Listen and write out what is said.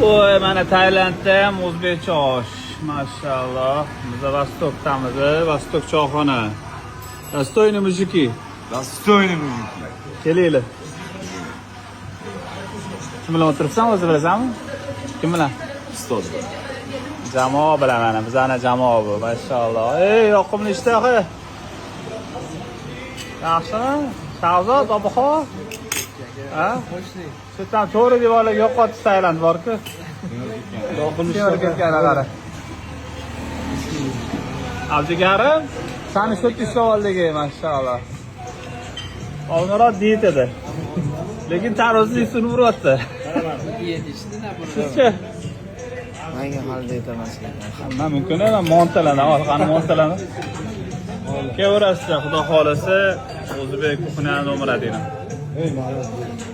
Voy, mana Tailandda ham o'zbekcha osh. Mashalloh. Biz Восток damiz, Восток choyxona. Достойный мужики. Достойный мужики. Kelinglar. Kim bilan o'tiribsan, o'zi bilasanmi? Kim bilan? Ustoz. Jamoa bilan, mana bizani jamoa bu, mashalloh. Ey, yoqimli ishtaha. Yaxshimi? Shahzod, ob-havo? Ha? Shu yerdan to'g'ri devorlarga yo'qotdi Tailand bor-ku. Temir ketgan, qara. Abdukarim, sani shu yerda ishlab oldik, mashalloh. Oldinroq dietada. Lekin tarvuzni ustini uryapti. Sizchi? Menga hali dieta emas ekan. Hamma mumkin, montalarni ol, qani montalarni. Kelaverasizlar, xudo xohlasa, o'zbek кухня ni nomer 1.